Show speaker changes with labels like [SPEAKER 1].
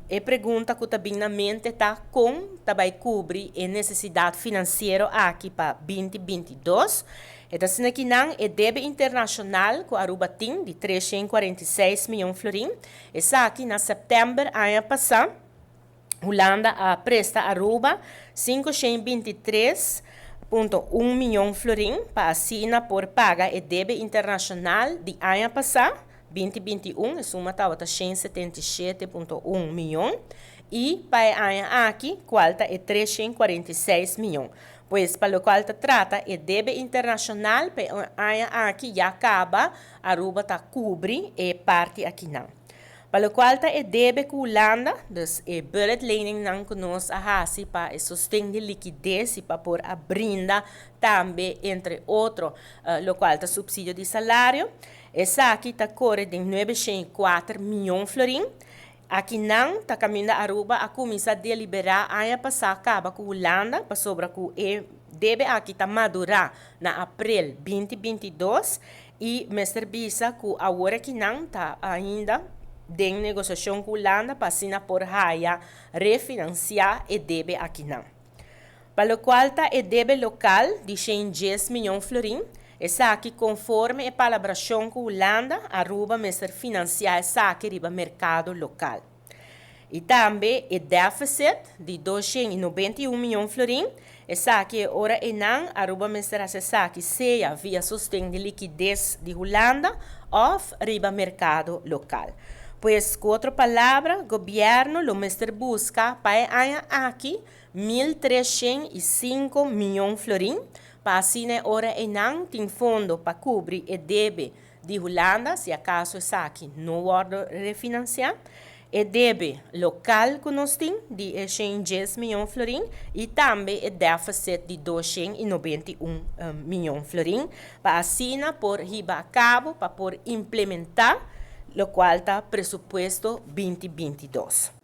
[SPEAKER 1] E pregunta ku ta bin na mente ta kon ta bai kubri e nesesidat finansiero aki pa 2022. E ta asina ki nan e debe internashonal ku Aruba tin di 346 mion florin. Esaki na sèptèmber aña pasá Hulanda a presta Aruba 523.1 mion florin pa asina por paga e debe internashonal di aña pasá, 2021, e suma tabata 177.1 mion, i pa e aña aki, kual ta e 346 mion. Pues pa lokual ta trata e debe internashonal pa e aña aki ya kaba Aruba ta kubri e parti akinan. Pa lokual ta e debe ku Hulanda, dus e bulletleningnan ku nos a hasi pa e sosten di likides i pa por a brinda tambe entre otro lokual ta supsidio di salario, esaki ta kore den 904 mion florin. Akinan ta kaminda Aruba a kuminsá deliberá aña pasá kaba ku Hulanda pasobra ku e debe aki ta madurá na aprel 2022 i mester bisa ku awor akinan ta ainda den negosiashon ku Hulanda pa asina por haya refinansiá e debe akinan. Pa lokual ta e debe lokal di 110 mion florin, esaki konforme e palabrashon ku Hulanda, Aruba mester finansiá esaki riba merkado lokal. I tambe e deficit di 291 mion florin, esaki e ora einan Aruba mester hasi esaki sea via sosten di likides di Hulanda òf riba merkado lokal. Pues ku otro palabra, gobièrnu lo mester buska pa e aña aki 1305 mion florin, pa asina e ora einan tin fondo pa kubri e debe di Hulanda si akaso esaki no wòrdu refinansiá, e debe lokal ku nos tin di e 110 mion florin i tambe e deficit di 291 mion florin pa asina por hiba a kabo pa por implementá lokual ta presupuesto 2022.